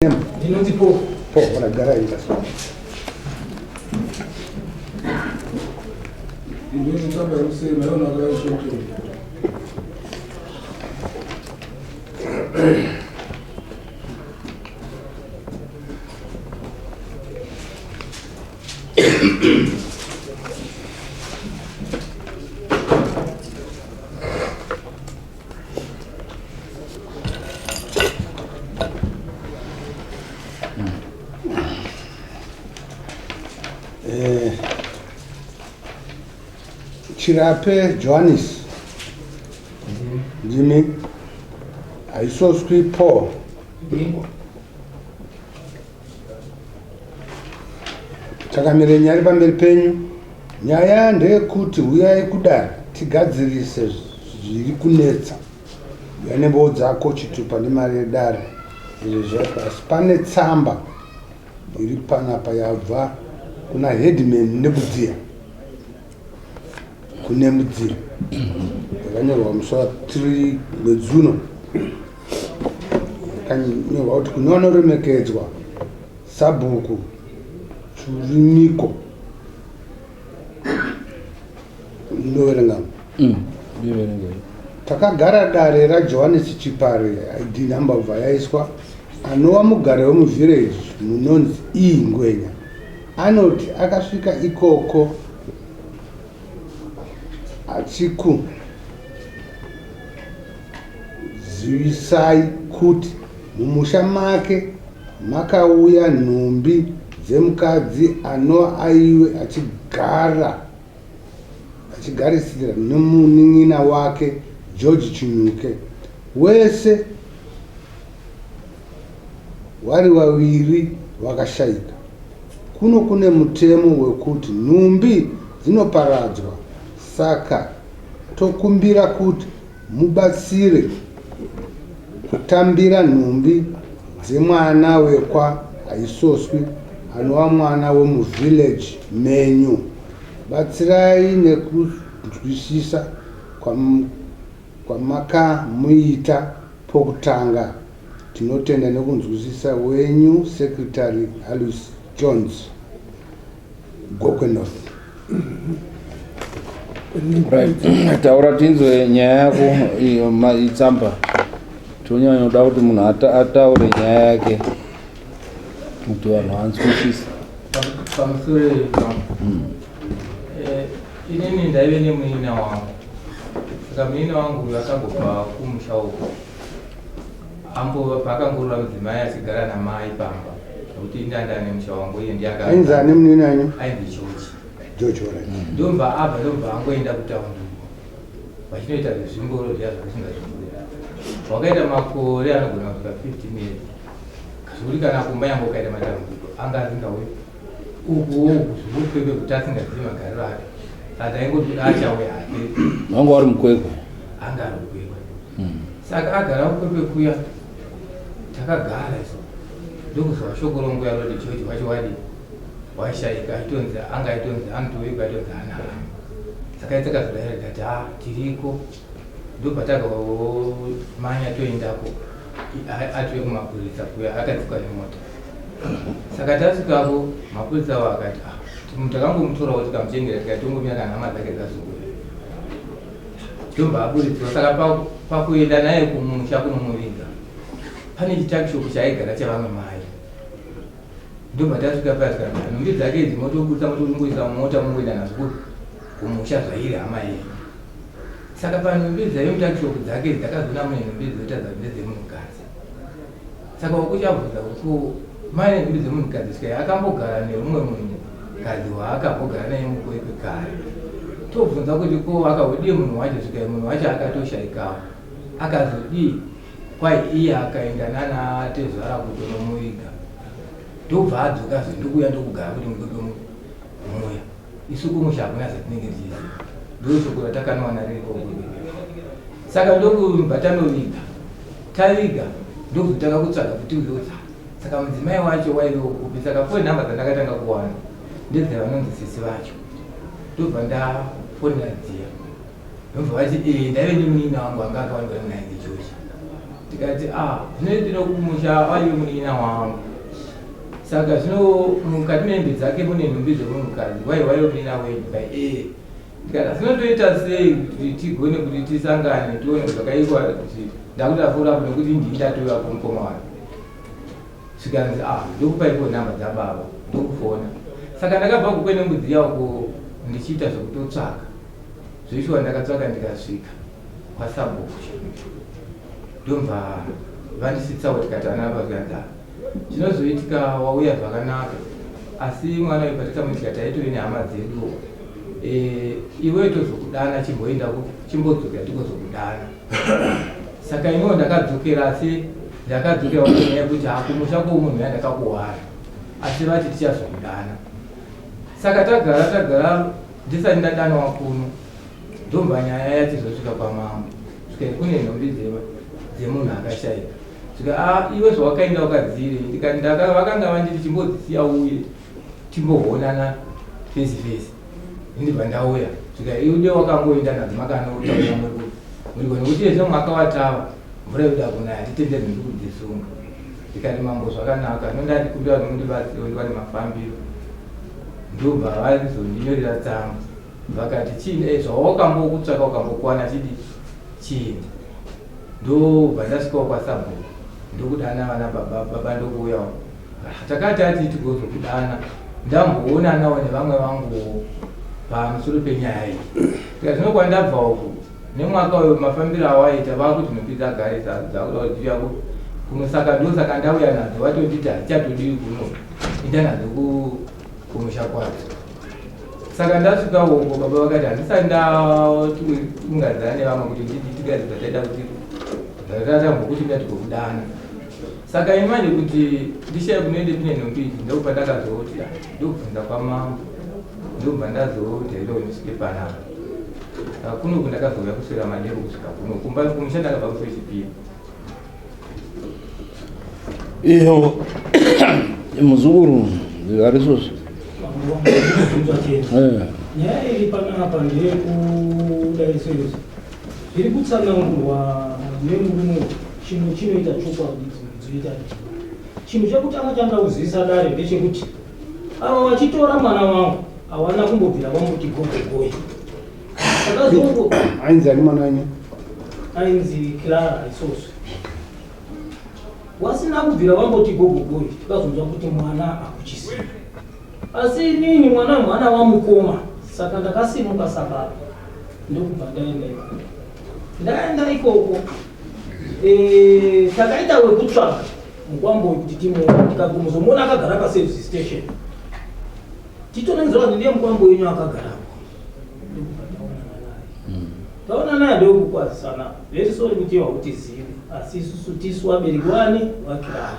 Ndinonzi Paul. Paul, ora gara ita. Ndinonzi Tsamba yekusema yona kaishoto. Eh, Chirape Johannes ndimi haisoswi Paul Chakamire nyaya pamberi penyu. Nyaya ndeyekuti huyai kudare tigadzirise zviri kunetsa. Uya nembowo dzako chitupa nemari yedare izvo zvako asi pane tsamba iri panapa yabva kuna headman Nebudziya kune Mudziya yakanyorwa musi wa 3 mwedzi uno yakanyorwa kuti kune vanoremekedzwa Sabhuku Churimiko ndoverenga Takagara dare raJohannes Chipare ID number bva yaiswa anova mugari wemuvillage munonzi E Ngwenya anoti akasvika ikoko achiku zivisai kuti mumusha make Makauya nhumbi dzemukadzi anova aive achigara achigarisira nemunin'ina wake George Chinyuke. Wese wari waviri vakashaika. Kuno kune mutemo wekuti nhumbi dzinoparadzwa saka tokumbira kuti Mubatsire kutambira nhumbi dzemwana wekwa Haisoswi anova mwana wemuvillage menyu. Batsirai nekunzwisisa kwamakamuita pokutanga. Tinotenda nekunzwisisa wenyu Secretary Alois Jones. Gokwe North. Right. Taura tinzwe nyaya yako iyo itsamba. Tonyanya kuda kuti munhu ataure nyaya yake kuti vanhu vanzwisise. Pamusoro hmm. eh, inini ndaive nemuina wangu saka muina wangu uyu akangobva kumusha uko Ambo paakangorora mudzimai achigara namai pamba nekuti ini ndanga nemusha wangu iye ndiye Ainzi ani munini anyu? Ainzi George. George alright. Mm. Ndobva abva ndobva angoenda kutaundi uko vachinoita zvezvimboro zviya zvekusunga zvimboro. Wakaita makore anogona kusvika 15 years. Zvekuti kana kumba yangu ukaita matambudziko anga asingauyi ukuwo uku zvekukwekwe kuti asingazivi magariro ake. Saka taingoti kuti achauya hake. Vanga vari mukwekwe. Anga ari mukwekwe. Mm. Saka agara kukwekwe kuya takagara isu ndokuzwa shoko ronguya roti George wacho wadi waishaika aitonzi anga aitonzi anotoyegwa aitonzi haana hama saka itakazodayira tikati ha tiriko ndopatakamanya toendako atove kumapurisa kuya akadzikwa nemota saka tasvikako mapurisa avo akati ah, takangomutorawo tikamuchengera tikati tongomira kana hama dzake dzazouya Ndobva aburitswa saka pakuenda naye kumusha kunomuviga pane chitakishopu chaaigara chavamwe mai ndobva tasvika paya tikati nhumbi dzake idzi motoburitsa motoringoisa mumota mongoenda nazvo kumusha zvairi hama yenyu saka panhumbi dzaive mutakishopu dzake idzi takazoona mune nhumbi dzoita ndedzemunhukadzi Saka wakuchabvunza kuti ko mai nenhumbi dzemunhukadzi sky akambogara neumwe munhukadzi waakambogara naye mukwekwe kare tobvunza kuti ko akazodii munhu wacho svikai munhu wacho akatoshaikawo akazodii kwai iye akaenda nana tezvara kutonomuviga ndobva adzokazve ndokuuya ndokugara kuti mukwekwe muya isu kumusha hakuna zvatinenge tichiziva ndoshoko ratakanowana ririko saka ndokubva tanoviga Taviga ndokuzotanga kutsvaga kuti uyodza saka mudzimai wacho waive ukupi saka phone number dzandakatanga kuwana ndedzevanonzi sisi vacho ndobva ndafonera dziya ndobva vati ee ndaive nemunin'ina wangu anga akawanikwa nemunhu ainzi George. Tikati ah, zvino ndino kumusha waive munin'ina wangu. Saka zvino mukati mehembe dzake mune nhumbi dzemunhukadzi, wai waive munin'ina wenyu kai eh. Ndikati asi zvinotoita sei kuti tigone kuti tisangane tione zvakaitwa kuti ndakuti afora apo nekuti ndini ndatouya kumukoma wake. Zvikanzi ah ndokupai phone number dzababa ndokufona. Saka ndakabva kukwenembudziya uko ndichiita zvekutotsvaka. Zveshuwa ndakatsvaka ndikasvika kwasabhuku ndobva vandisitsawo tikati ana apa zvikanzi ah chinozoitika wauya zvakanaka asi mwana uyu patikamuitika taitove nehama dzedu e, iwe tozokudana chimboenda chimbodzokera tigozokudana saka iniwo ndakadzokera asi ndakadzokera kunyaya yekuti hakumusha kwomunhu ya ndakakuwana asi vati tichazokudana saka tagara tagara ndisati ndadanwa kuno ndobva nyaya yachizosvika kwamambo svika kune nhumbi dzemunhu akashaika svika a ah, iwe zvawakaenda wakadzire ndikati vakanga vanditi chimbodzisiya uye timboonana fesi fesi ndibva ndauya svika iude wakangoenda nadzo makanotaura muriko nekuti ezvo mwaka watava mvura yoda kunaya hatitenderwi ndikudzisunga ndikati mambo zvakanaka nondandikumbira kuti mundibatsire ndiwane mafambiro ndobva vazondinyorera tsamba vakati chii eh, zvawakambokutsvaka ukambokuwana chidi chii ndobva ndasvikawo kwasabhuku ndokudana vana baba baba ndokuuyawo ah, takati ati tigozokudana ndamboonanawo nevamwe vanguwo pamusoro penyaya iyi tika zvino kwandabva uku nemwaka uyo mafambiro awaita vakuti nhumbi dzagare dzakuda kuti kuno saka ndosaka ndauya nadzo vatonditi hadzichatodiwi kuno inda nadzo kumusha kwadzo saka ndasvika uko baba vakati handisati ndaungadzana nevamwe kuti tigazi zvataida kuti zvatatambwa kuti ndatogokudana saka ini manje kuti ndishaye kunoende kune nhumbi idzi ndokubva ndakazoti ah, ndokubvunza kwamambo ndobva ndazoti haida kuti ndisvike panapa saka kunoku ndakazouya kuswera manheru kusvika kuno kumba kumusha ndakabva kusi wechipiri iyo muzukuru arisozvo eh. nyaya iri panapa ndeyekudai seizvo zviri kutsanangurwa nemurume chinhu chinoita chokwadi dzoita chinhu chekutanga chandoda kuzivisa dare ndechekuti ava vachitora mwana wangu hawana kumbobvira vamboti gogogoi akazongo ainzi ani mwana wenyu ainzi clara isoso wasina kubvira vamboti gogogoi tikazonzwa kuti mwana akuchisina asi inini mwana mwana wamukoma saka ndakasimuka sababa ndokubva ndaenda ikoko ndaenda ikoko e, takaita wekutsvaga mukwambo uyu kuti timuone tikagomuzomuona akagara paservice station titonenzera kuti ndiye mukwambo wenyu akagarapo ndokubva taonana naye taona naye ndokukwazisana very sorry kuti hautizivi asi isusu tisu vabereki wani vakirara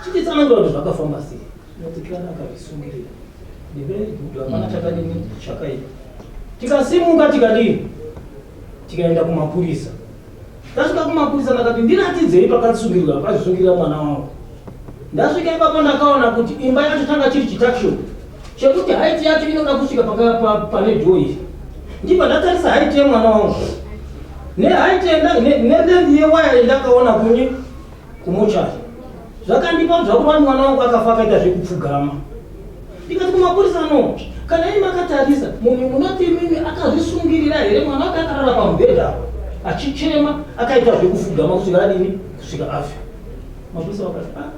chititsanangura kuti zvakafamba sei Noti Clara akazvisungirira. The very good hapana mm. chakadini chakaipa. Tikasimuka tikadini tikaenda kumapurisa. Tasvika kumapurisa ndakati ndiratidzei pakasungirwa pakazvisungirira mwana wangu. Ndasvika ipapo ndakaona kuti imba yacho changa chiri chituckshop chekuti haiti yacho inoda kusvika pane dhoo iri. Ndibva ndatarisa haiti yemwana wangu nehaiti nelength yewaya yandakaona kunye kumochari Zvakandipa zvakuva mwana wangu akafa akaita zvekupfugama. Ndikati kumapurisa no, kana imi makatarisa munhu munoti imimi akazvisungirira here mwana wake akarara pamubhedha apo achichema akaita zvekufugama kusvika adini kusvika afe. Mapurisa vakati ah,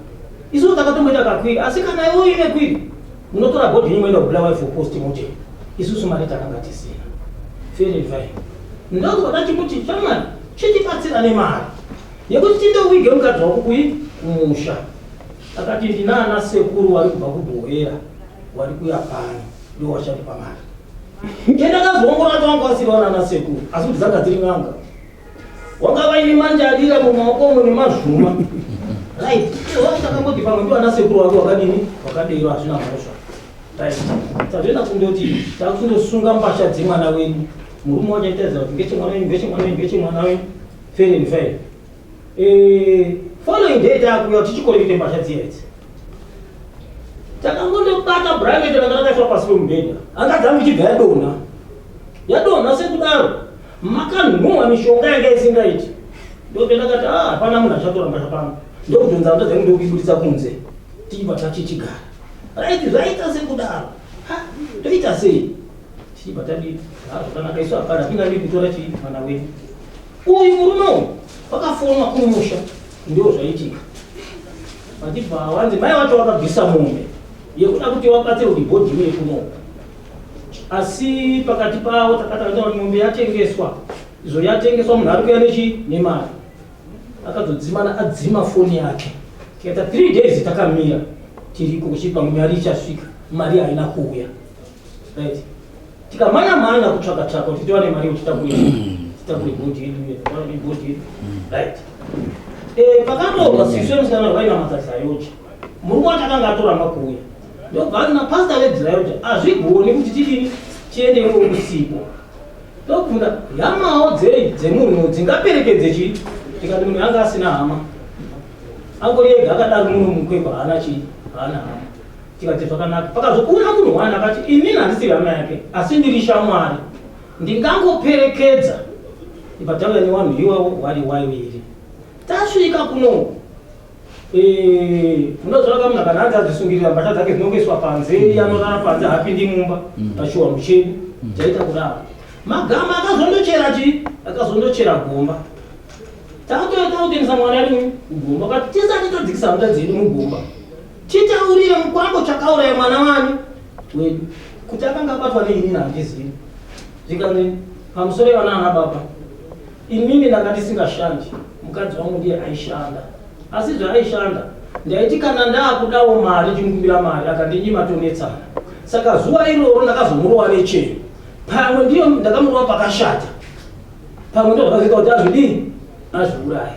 isusu takatomboita kakwiri asi kana iwe uine kwiri munotora bhodhi yenyu moenda kuBulawayo for post mortem isusu mari takanga tisina. Fair and fine. Ndokubva ndachimuti shamwari chitibatsira nemari yekuti tindowige mukadzi wako kui kumusha akati ndinaana sekuru wari kubva kubhohera wari kuya pano ndo wachandipa mari chendakazoongorora kuti wanga wasiri wanaana sekuru asi kuti dzanga dziri n'anga wanga vaine manjarira mumaoko umo nemazvuma right takangoti pamwe ndo ana sekuru wake wakadini wakadero hazvina mhosva right tatoenda kundoti takundosunga mbasha dzemwana wedu murume wacho aitaridza kuti ngechemwana wenyu ngechemwana wenyu ngechemwana wenyu Fair and fair. Eh, following day takuya tichikolekite mbasha dziya idzi. Takangondobata blanket ranga rakaiswa pasi pemubhedha. Anga dzangu ichibva yadonha. Yadonha sekudaro. Makanhuhwa mishonga yanga isingaiti. Ndopendakati ah hapana munhu achatora mbatya pano. Ndokudhonza hanzvadzi yangu ndokuibuditsa kunze. Tichibva tachichigara. Right zvaita sekudaro. Ha toita sei? Tichibva tadii? Ha zvakanaka isu hapana hatingadi kutora chii mwana wedu. Uyu murume uyu vakafonwa kumusha ndio zvaitika. Vachibva wanzi mai vacho vakabvisa mombe yekuda kuti vabatsire kuti bhodhi iuye kuno. Asi pakati pavo takataura kuti mombe yatengeswa. Izvo yatengeswa munhu ari kuya nechi nemari. Akazodzimana adzima foni yake. Tikaita 3 days takamira tiriko kuchipa mari ichasvika mari haina kuuya. Right. Tikamhanya mhanya kutsvaka tsvaka kuti tiwane mari yekuti titakure titakure bhodhi yedu tiwane bhodhi yedu. Right. Eh pakandoka sisi wemusikana vainamata Zayocha. Murume wacho akanga atoramba kuuya. Ndobva anzi napastor veZayocha hazvigoni kuti tidini tiende ikoko kusipo. Ndokubvunza hamawo dzei dzemunhu dzingaperekedze chii? Tikati munhu anga asina hama. Angori ega akadaro muno mukwekwa haana chii? Haana hama. Tikati zvakanaka. Pakazobuda munhu wani akati inini handisiri hama yake asi ndiri shamwari. Ndingangoperekedza. Ibva tauya newanhu iwawo wari waviri. Tasvika kuno Eh, munoziva ka munhu kana anzi azvisungirira mbatya dzake dzinongoiswa panze mm. anorara panze haapindi mumba mm. pachiwanhu chedu mm. chaita kudaro magamba akazondochera chi akazondochera gomba takatouya takutoendesa mwana edu kugomba kati tisati tadzikisa mbuta dzedu mugomba titaurire mukwambo chakauraya mwana wani wedu kuti akanga abatwa neinini handizivi zvikanzi pamusoro yevana ana baba Inini ndanga ndisingashandi, mukadzi wangu ndiye aishanda. Asi zvaaishanda ndaiti kana ndaakudawo mari ndichimukumbira mari akandinyima tonetsana. Saka zuva iroro ndakazomurova necheni. Pamwe ndiyo ndakamurova pakashata. Pamwe ndo zvakazoita kuti azvidii? Azviuraye.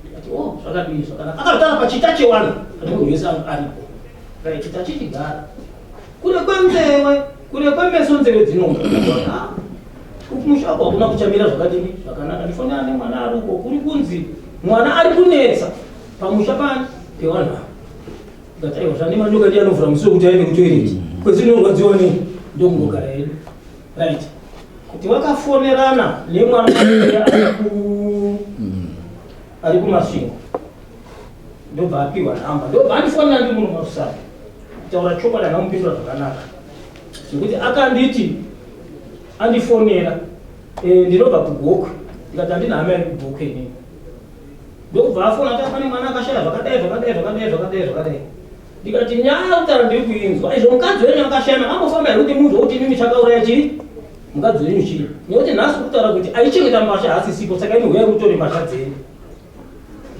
Ndikati oh zvakadii zvakanaka. Akazvitaura pachita chewanhu kuti munhu wese aripo. Right, tachichigara. Kure kwenzeve, kure kwemeso nzeve dzinonzwa. Kumusha uko hakuna kuchamira zvakadini zvakanaka. Ndifonera nemwana ari uko kuri kunzi mwana ari kunetsa pamusha pani pevanhu ava. Ndikati aiwa zvane manyoka ndiye anovhura musuwo kuti aende kutoilet. Kwese inorwadziwa nei ndokungogara hedu. Right. Kuti vakafonerana nemwana ari ku ari kuMasvingo. Ndobva apiwa nhamba. Ndobva andifonera ndiri muno maRusape. Kutaura chokwadi angamupindura zvakanaka nekuti akanditi andifonera eh, ndinobva kugokwe ndikati handina hama iri kugokwe inini ndokubva afona ati pane mwana akashaya zvakadai zvakadai zvakadai zvakadai zvakadai ndikati nyaya kutaura ndiri kuinzwa izvo mukadzi wenyu akashaya makambofamba here kuti munzwe kuti imimi chakauraya chii mukadzi wenyu chii nekuti nhasi kutaura kuti aichengeta mbasha haasisipo saka imi huyai mutore mbasha dzenyu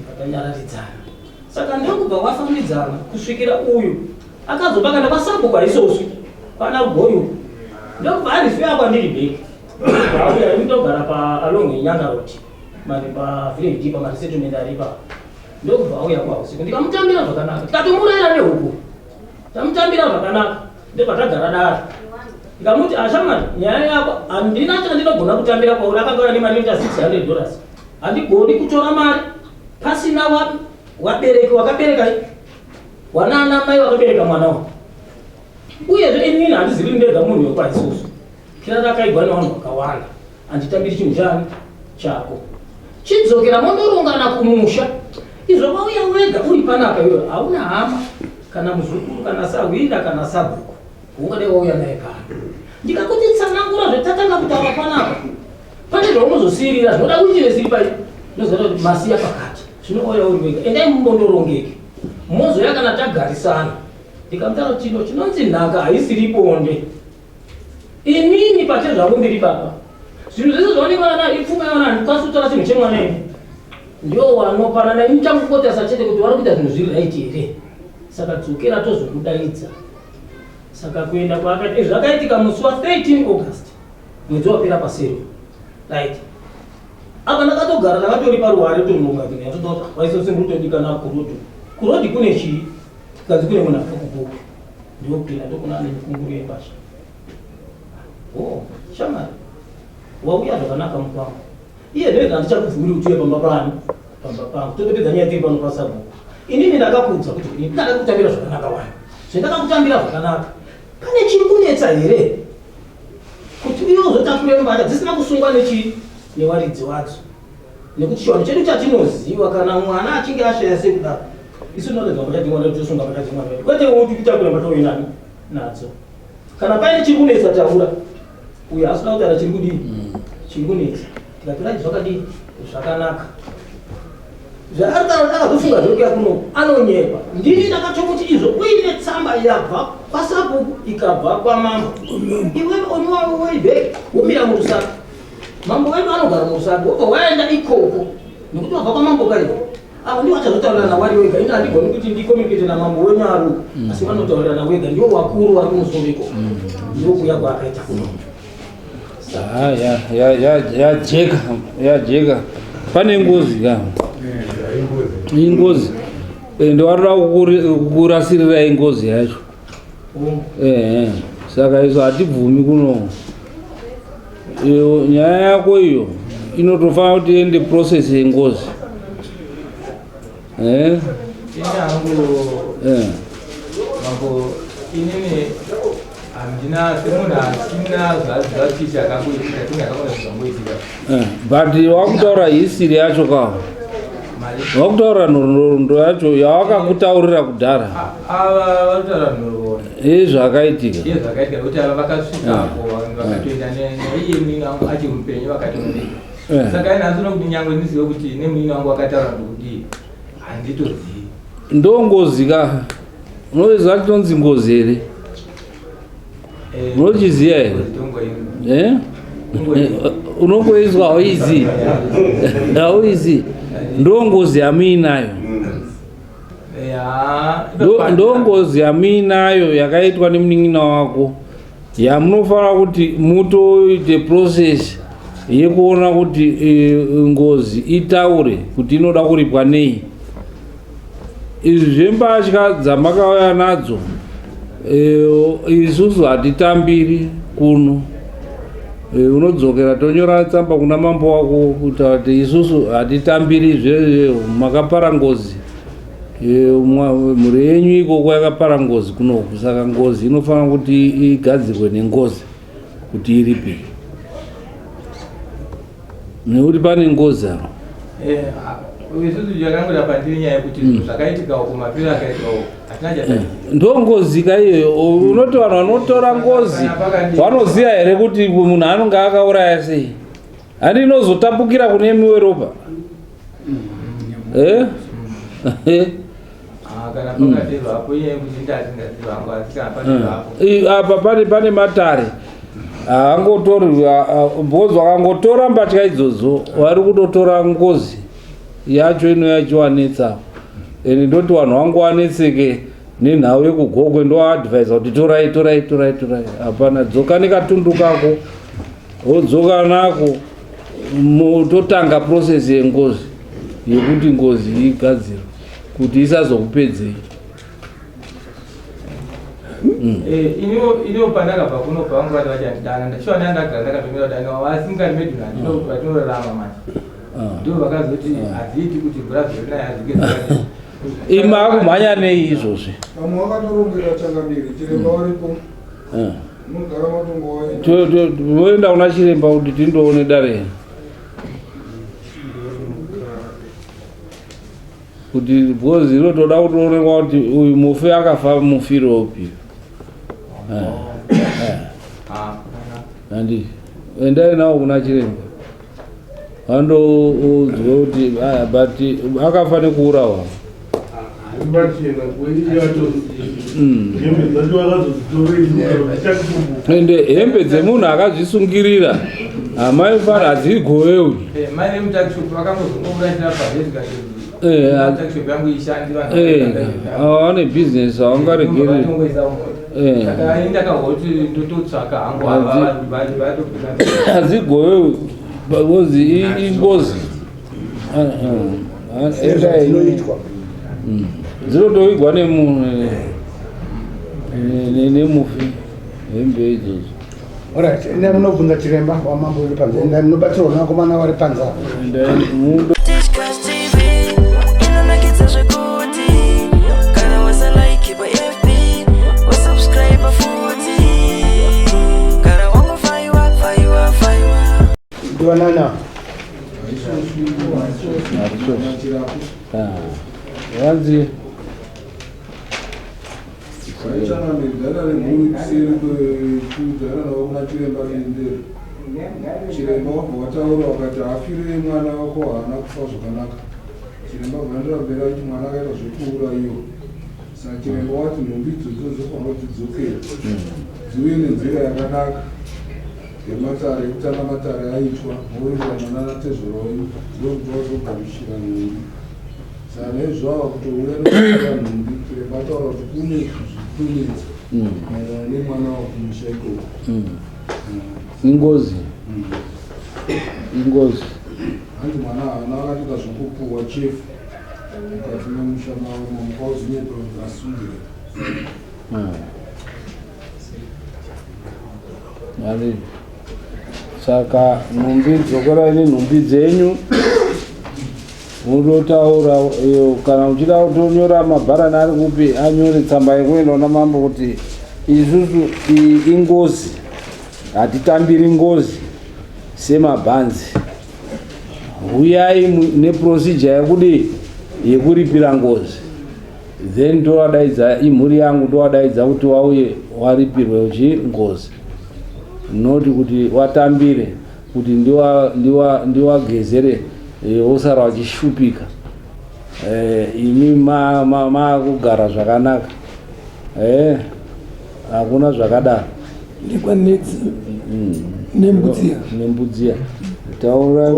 Vakanyararidzana. Saka ndokubva vafambidzana kusvikira uyu akazoba kana kwasabhuku haisoswi kwana goyu ndokubva arifeya kwandiri bheki auya ini ndogara pa along inyanga road mari pa village d pamaresettlement ari ipapo ndokubva auya kwausiku ndikamutambira zvakanaka tikatomurayira nehuku tamutambira zvakanaka ndobva tagara dare ndikamuti ashamwari nyaya yako handina chandinogona kutambira kwauri akanga auya nemari inoita 600 dollars Handigoni kutora mari pasina wa, wabereki wakabereka wanaana mai wakabereka mwana wa uyezve inini handizivi ndega munhu wekwaisusu kira rakaigwa nevanhu vakawanda handitambiri chinhu chani chako chidzokera mondorongana kumusha izvo vauya wega uri panapa iwe hauna hama kana muzukuru kana sahwira kana sabhuku ungadai wauya naye pano ndikakuti tsanangura zvetatanga kutaura panapa Pane zvaunozosiirira zvinoda kuitire siri pai ndoziva kuti masiya pakati zvino oya uri wega endai mumbondorongeke mozoya kana tagarisana ndikamutaura chino chinonzi nhaka haisiri bonde inini pache zvangu ndiri baba zvinhu zvese zvaonekwa nana ipfuma yavana handikwanisi kutora chinhu chemwana ini ndio wanopanana ini changu chete kuti vari kuita zvinhu zviri right here saka dzokera tozokudaidza saka kuenda kwaakaita izvi zvakaitika musi wa 13 August Mwedzi wapera pasero. Right. Apa ndakatogara ndakatori paruware tonoka kine yatoda kuti waisose ndotodikana kurodhi. Kurodhi kune chii? Kanzi kune munhu abva kuGokwe. Ndopinda ndokuna ane mikunguru yembasha. Oh, shamwari. Wauya zvakanaka mukwangu. Iye ndega handichakubvumiri kuti uye pamba pani. Pamba pangu. Totopedza nyaya tiri pano pasabhuku. Inini ndakakudza kuti ini ndakakutambira zvakanaka wani. Zvendakakutambira zvakanaka. Pane chiri kunetsa here? Kuti uye uzotakure mbatya dzisina kusungwa nechii? newaridzi wadzo nekuti chivanhu chedu chatinoziva kana mwana achinge ashaya sekudaro isu tinoratidza mbatya dzemwana tosunga mbatya dzemwana wedu kwete kuti kutakura mbatya uinani nadzo kana paine chiri kunetsa taura uyo asina kutaura chiri kudii mm. chiri kunetsa tikatora zvakadii zvakanaka zvaari akazofunga zvekuya kuno anonyepa ndini ndakatomuti izvo uine tsamba yabva kwasabhuku ikabva kwamambo iwe on your way back womira murusaka mambo wedu anogara murusaka wobva waenda ikoko nekuti wabva kwamambo kaiko avo ndivo vachazotaurirana wari wega ini handigoni kuti ndicommunicate namambo wenyu ari mm. asi vanotaurirana wega ndivo vakuru vari kumusoro ikoko mm. ndokuya kwaakaita kuno ah, yajeka yajeka pane ngozi ka ingozi ende waroda kukurasirira ingozi yacho ehe saka isu hatibvumi kuno iyo nyaya yako iyo inotofanira kuti iende process yengozi eh? Eh. Mambo inini handina semunhu asina zvachicha akangoitika tinge akangona zvangoitika eh, but wakutaura history yacho ka wakutaura nhoroondo yacho yawakakutaurira kudhara ava vanotaura nhoroondo yezvakaitika yezvakaitika nekuti ava vakasvikapo eh. vakatoenda naiye munin'ina wangu achiri mupenyu vakatomuviga eh. saka ini handina kuti nyangwe ndizive kuti nemunin'ina wangu akataura ndokudii handitozivi ndongozi ka unoziva chinonzi ngozi here unochiziva here eh? unongoizwa hauizi hauizi ndo ngozi yamuinayo ndo ngozi yamuinayo yakaitwa nemunin'ina wako yamunofanira kuti mutoite process yekuona kuti eh, ngozi itaure kuti inoda kuripwa nei Izvi zvembatya dzamakauya nadzo eh, isusu hatitambiri kuno. Eh, unodzokera tonyora tsamba kuna mambo wako kutaura kuti isusu hatitambiri zve makapara ngozi eh, mhuri yenyu ikoko yakapara ngozi kunoku saka ngozi inofanira kuti igadzirwe nengozi kuti iripe nekuti pane ngozi apa eh, isusu yakangoda pandiri nyaya yekuti hmm. zvakaitika uko mapiro akaitika uko hatina chata eh, ndo ngozi ka iyoyo unoti vanhu vanotora ngozi vanoziva here kuti munhu anonge akauraya sei handi inozotapukira kune miwe ropa hmm. eh? Ah, hmm. apa pane pane matare haangotori because vakangotora mbatya idzodzo vari kutotora ngozi yacho ino yachiwanetsa and ndoti vanhu vangu vanetseke nenhau yekugokwe ndoadvisa kuti torai torai torai torai hapana dzoka nekatundu kako wodzoka nako totanga process yengozi yekuti ngozi igadzirwe kuti isazokupedzei mm. eh, iniwo pandakabva kuno pavangu vati vachandidana ndashuwa ndandagara ndakatomira kudana asi mukati medu atinorarama manje ah. ndo vakazoti ah. hadziiti kuti mvura zvorinai hadzike ima akumhanya nei izvozvi vamwe vakatorongera changamire chiremba mm. waripo eh. Voenda kuna chiremba kuti tindoone dare kuti because inotoda kutoonekwa kuti uyu mufi akafa mufiro upi eh, eh. Andi endai nawo kuna chiremba vandoudzwa kuti ah, but akafa nekuurawa hmm. ende hembe dzemunhu akazvisungirira amai fara hadzigovewi eh, eh, eh, ane business hawangaregeri hadzigovewi because ingozi Zvinoitwa. Mm. Dzinotovigwa nemufi hembe idzodzo. Alright, endai munobvunza chiremba wamambo uri panze. Endai munobatsirwa nevakomana vari panze apo. Endai mundo Tichkach TV inonakidza zvekuti kana wasalike pa FB wasubscribe futi kana wangofaiwa faiwa faiwa Ndiwanana. Vanzi Vaichanamiri nemhuri kuseri kwekudzana navo kuna chiremba Lindero. Chiremba wabva wataura wakati hafirei mwana wako haana kufa zvakanaka. Chiremba bvaendera mberi achiti mwana akaita zvekuurayiwa. Saka chiremba wati nhumbi idzodzo dzofanira kuti dzidzokere dziuye nenzira yakanaka yematare ekutanga matare aitwa mowirirana nana tezvara wenyu ndokuti wazogamuchira nhumbi. Saka naizvo ava kutouya nekutora nhumbi chiremba ataura kuti kune zvikunetsa maererano nemwana wakumusha ikoko. Ingozi. Ingozi. Hanzi mwana haana akatika zvekupuhwa chefu mukati memusha mavo mamuka uzinyepa kuti asungire. Mwari. Saka nhumbi dzokerai nenhumbi dzenyu munotaura iyo kana uchida kutonyora mabharani ari kupi anyore tsamba yekuenda kuna mambo kuti isusu iyi ingozi hatitambiri ngozi semabhanzi huyai neprocedure yekudii yekuripira ngozi then tovadaidza imhuri yangu tovadaidza kuti wauye waripirwe uchi ngozi not kuti watambire kuti ndiwagezere wosara wachishupika imi makugara zvakanaka hakuna zvakadaro. Nekwanetsi nembudziya. Nembudziya. Taura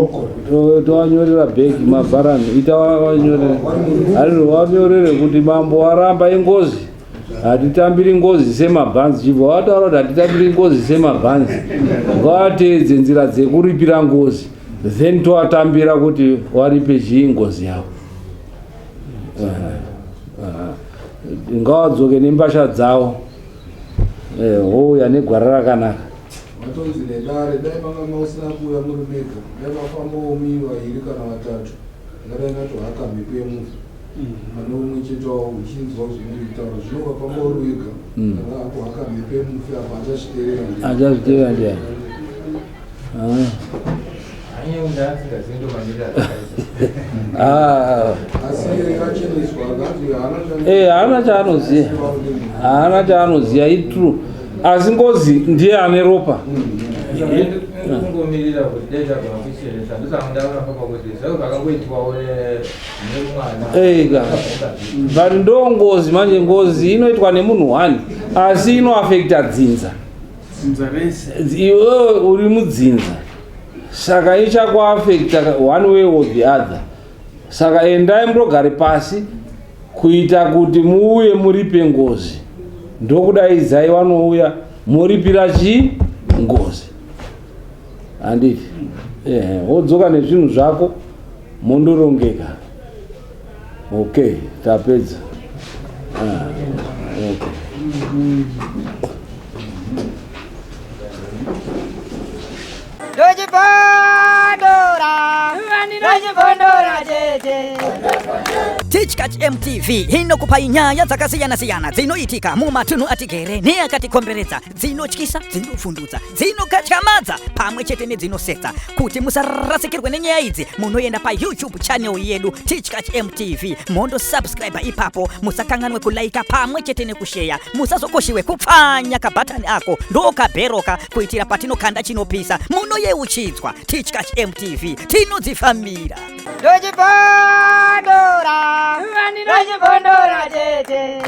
towanyorera bhegi mabharani itawanyorera wanyorere kuti mambo waramba ingozi hatitambiri ngozi semabhanzi chibva wataura kuti hatitambiri ngozi semabhanzi ngawateedze nzira dzekuripira ngozi then towatambira kuti waripe chii ngozi yavo. Ngawadzoke nembasha dzavo wouya negwara rakanaka. Vatonzi nedare dai manga mausina kuuya muri mega dai mafambawo muri vairi kana vatatu ngadai ndatohaka mhepo yemufi pane umwe chete wavo uchinzwa zvinenge kutaura zvino ukafamba uri wega kana akuhaka mhepo yemufi apa achazviteerera ndiani. Achazviteerera ndiani? Haana chaanoziva, haana chaanoziva, itrue. Asi ngozi ndiye ane ropa. Kungomirira kuti dai tagona kuchenesa ndosaka ndaona papa kuti zvavo zvakangoitwawo nemwana. Ega. But ndo ngozi manje, ngozi inoitwa nemunhu one asi inoafekta dzinza. Dzinza rese. Iwewe uri mudzinza saka ichakuafekta one way or the other. Saka endai mundogare pasi kuita kuti muuye muripe ngozi, ndokudaidzai vanouya moripira chii ngozi, handiti? Ehe, wodzoka nezvinhu zvako mondorongeka. Okay, tapedza. Okay. Ndochibondora, ndochibondora chete. Tichkach MTV inokupai nyaya dzakasiyana-siyana dzinoitika mumatunhu atigere neakatikomberedza, dzinotyisa, dzinovhundutsa, dzinokatyamadza pamwe chete nedzinosetsa. Kuti musarasikirwe nenyaya idzi, munoenda paYouTube channel yedu Tichkach MTV, mondo subscribe ipapo. Musakanganwe kulaika pamwe chete nekusheya. Musazokoshiwe kupfanya kabhatani ako ndokabheroka kuitira patinokanda chinopisa munoyeuchidzwa. Tichkach MTV tinodzifambira. Ndochibondora, ndochibondora chete.